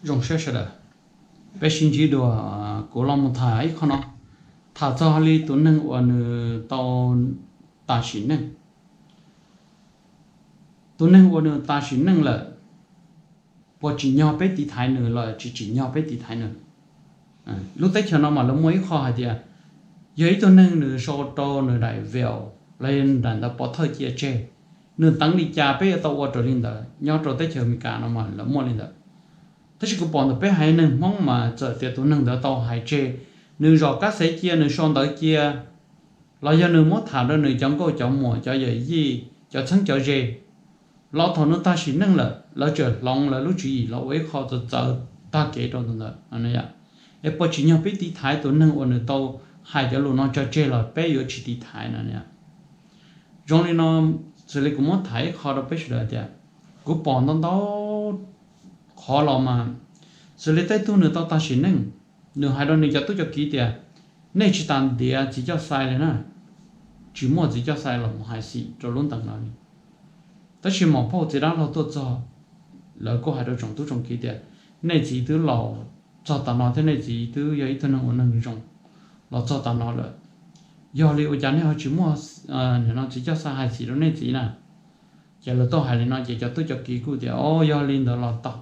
Zoo siab sawv daws, peb sib ntsib dua. Kuv los mus tham ib qho no, tham txog li tus neeg uas nws tau tas sim neej. Tus neeg uas nws tas sim neej lawm, puas tsim nyog peb tiv thaiv nws los tsis tsim nyog peb tiv thaiv nws? Lub teb chaws no mas lawv muaj ib qho hais tias, yog ib tug neeg nws sau rau nws daim veil los yog nws daim ntawv pov thawj cia tseg, nws teev li cas peb yuav tau ua raws li ntawd. Nyob rau teb chaws Amelikas no mas lawv muaj li ntawd. Tab sis kuv pom ntawm peb haiv neeg Hmoob mas txawm tias tus neeg ntawd tau hais tseg, nws zom kab xev cia, nws sau ntawv cia, los yog nws muab tham rau nws cov nkauj cov muam, cov yawm yij, cov txheeb cov ze, los thaum nws tag sim neej lawm lawv tseem hloov lawv lub tswv yim los ua ib qho txawv txawv tag kev rau tus ntawd. Es puas tsim nyog peb tiv thaiv tus neeg uas nws tau hais cov lus no tso tseg los peb yuav tsis tiv thaiv no? Zoo li no, xws li kuv muab tham ib qho rau peb sawv daws tias, kuv pom ntau ntau qhov los mas, xws li tej tug nws tau tag sim neej, nws hais rau nws cov tub cov kiv tias, nej tsis tas ntiav txiv coj xai li na, tsis muaj txiv coj xai los mus hais xim rau lub ntees no li. Tab sis mam phauj txiv dab laug tuaj txog, lawv kuj hais rau tsoom tub tsoom kiv tias, nej txiv twb laus txog tas no thiab nej txiv twb yog ib tug neeg ua neeg zoo los txog tas no lawm, yog li ua cas nej ho tsis muaj, nim no txiv coj xai hais xim rau nej txiv na? Ces lawv tuaj hais li no ces cov tub cov kiv kuj tias, o, yog li ntawd los tau.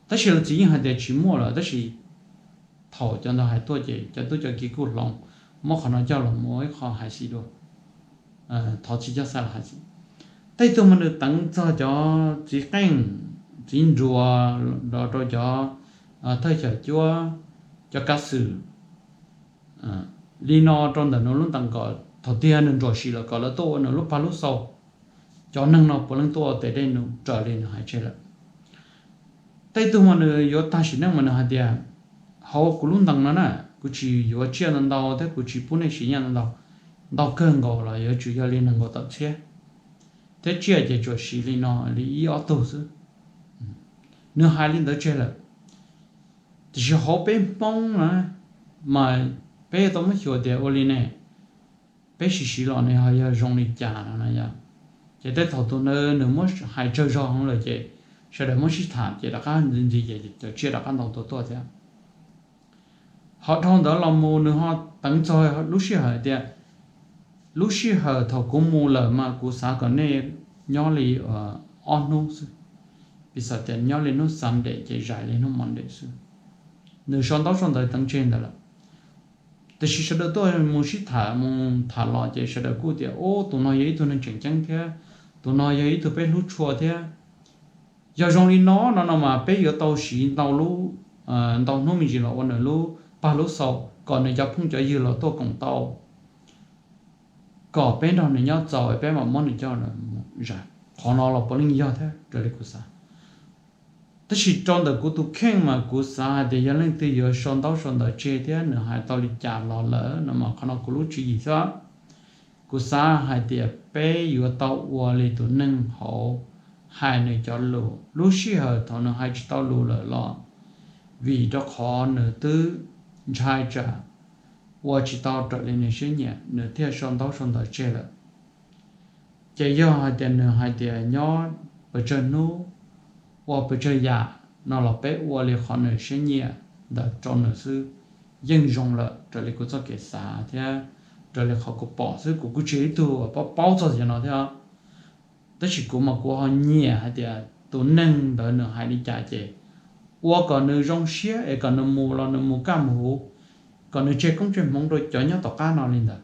Tab sis lawv txiv yeej hais tias tsis muaj lawm, tab sis thaum cov ntawd hais tuaj ces cov tub cov kiv kuj hloov, muab qhov no coj los mus ua ib qho hais xim dua, thov txiv coj xai los hais xim. Tej tug mas nws teev txog cov txiv qeej, txiv nruas, los rau cov thawj xyom cuab, cov kav xwm li no rau ntawm nws lub ntees kom thaum twg nws nruam sim lawm kom lawv tuaj ua nws lub pag lub xau. Cov neeg no puav leej tuaj ua tes dej num raws li nws hais tseg lawm. Tej tug mas nws yuav tag sim neej mas nws hais tias, hauv kuv lub ntees no na, kuv tsis yuav tsiaj ntau ntau thiab kuv tsis pub nej siv nyiaj ntau ntau, ntau kawg nkaus los yuav tsum yog li nees nkaum tawm txhiab, thiab tsiaj ces tsuas siv li no li ib ob tug xwb. Nws hais li ntawd tseg lawm. Tiam sis hauv peb Hmoob na, mas peb yuav tau muab xyuas tias ua li ne, peb siv siv los ne ho yog zoo li cas no na yom. Ces tej thaum tus ntawd nws muab hais tsawg zog heev lawm ces sawv daws muab sib tham ces rov qab ntxiv ntxiv ces cov tsiaj rov qab ntau tua tuaj thiab. Ho dhau ntawd los mus nws ho teev txog lub sij hawm tias, lub sij hawm thaum kuv mus lawm mas kuv xav kom nej nyob li ob hnub xwb, piv xam tias nyob li hnub Sunday ces zais li hnub Monday xwb. Nws sau ntaub sau ntawv teev tseg ntawd lawm. Tiam sis sawv daws tuaj mus sib tham mus tham los ces sawv daws kuj tias, ub, tus no yog ib tug neeg tseem ceeb thiab, tus no yog ib tug peb hlub tshua thiab. Yog zoo li no no no mas peb yuav tau siv ntau lub, ntau hnub me ntsis los ua nws lub pag lub xau kom nws cov phooj cov ywg los tuaj koom tau, kom peb nrog nws nyob txaus peb mam muab nws coj zais. Qhov no los puav leej yog thiab raws li kuv xav. Tab sis rau ntawm kuv tus kheej mas kuv xav hais tias yog leej twg yuav sau ntaub sau ntawv tseg thiab nws hais tau li cas los lawm no mas qhov no kuv lub tswv yim xwb. Kuv xav hais tias peb yuav tau ua li tus neeg hauv hais nws cov lus lub sij hawm thaum nws hais tsis tau lus lawm los vim rau qhov nws twb ntshai tsam ua tsis tau raws li nws siab nyiam nws thiaj sau ntaub sau ntawv tseg lawm. Ces yog hais tias nws hais tias nyob pes tsawg hnub, ua pes tsawg yam no los peb ua li qhov nws siab nyiam ntawd rau nws xwb yeej zoo lawm raws li kuv txoj kev xav thiab raws li qhov kuv pom xwb. Kuv kuj tsis yog ib tug paub paub txog cov no thiab, tab sis kuv mas kuv ho nyiam hais tias tus neeg ntawd nws hais li cas ces ua kom nws zoo siab es kom nws mus los nws mus kaj mus huv, kom nws tseg koob tseg hmoov rau cov nyob tom qab no li ntawd.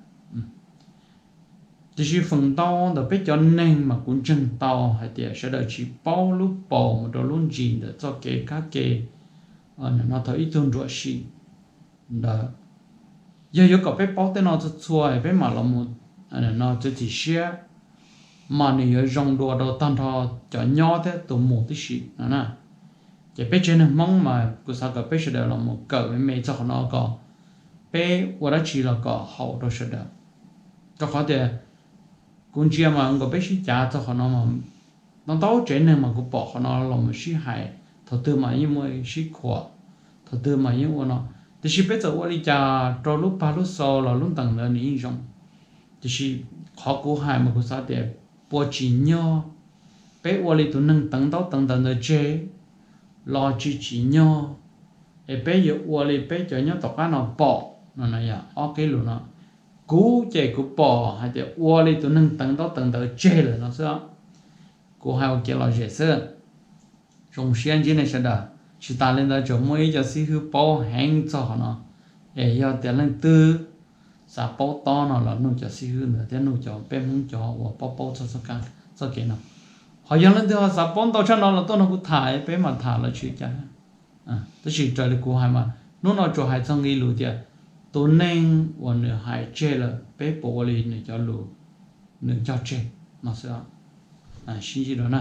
Tiam sis feem ntau ntawm peb cov neeg mas kuv ntseeg tau hais tias sawv daws tsis paub lub paus mus rau lub ntsis ntawm txoj kev kab ke no thaum ib tug nruam sim ntawd. Yog yuav kom peb paub tej no txhua txhua peb mam los mus no txiav txim siab, mas nws yuav zoo dua rau tag nrho cov nyob thiab tus mus tib si no na. Ces peb tsev neeg Hmoob mas kuv xav kom peb sawv daws los mus kawm me me txog qhov no kom peb ua dab tsi los kom haum rau sawv daws. Rau qhov tias kuv ntsia mas nkaus peb sib cav txog qhov no mas ntau ntau tsev neeg mas kuv pom qhov no los mus sib hais, thaum twg mas yeej muaj sib khuam, thaum twg mas yeej ua no. Tiam sis peb txawm ua li cas rau lub pag lub xau los lub ntees ntawd nws yeej zoo. Tiam sis qhov kuv hais mas kuv xav tias puas tsim nyog peb ua li tus neeg teev ntaub teev ntawv ntawd tseg, los tsis tsim nyog, es peb yuav ua li peb cov nyob tom qab no pom no. Yog ob qib lus no, kuv ces kuv pom hais tias ua li tus neeg teev ntaub teev ntawv tseg lawm no xwb. Kuv hais ua kev lom zem xwb. Zoo siab ntsib nej sawv daws. Tsis tas li ntawd tseem muaj ib co xib hwb paub heev txog qhov no, es yog tias leej twg xav paub tob no los nug cov xib hwb ntawd thiab nug cov peb Hmoob cov uas paub paub txog txoj kev no. Ho yog leej twg ho xav paub ntau tshaj no los tuaj nrog kuv tham, peb mam tham los tsis cas. Tab sis raws li kuv hais mas hnub no tsuas hais txog nqe lus tias tus neeg uas nws hais tseg lawm peb puas ua li nws cov lus nws cog tseg no xwb. Sib ntsib dua na.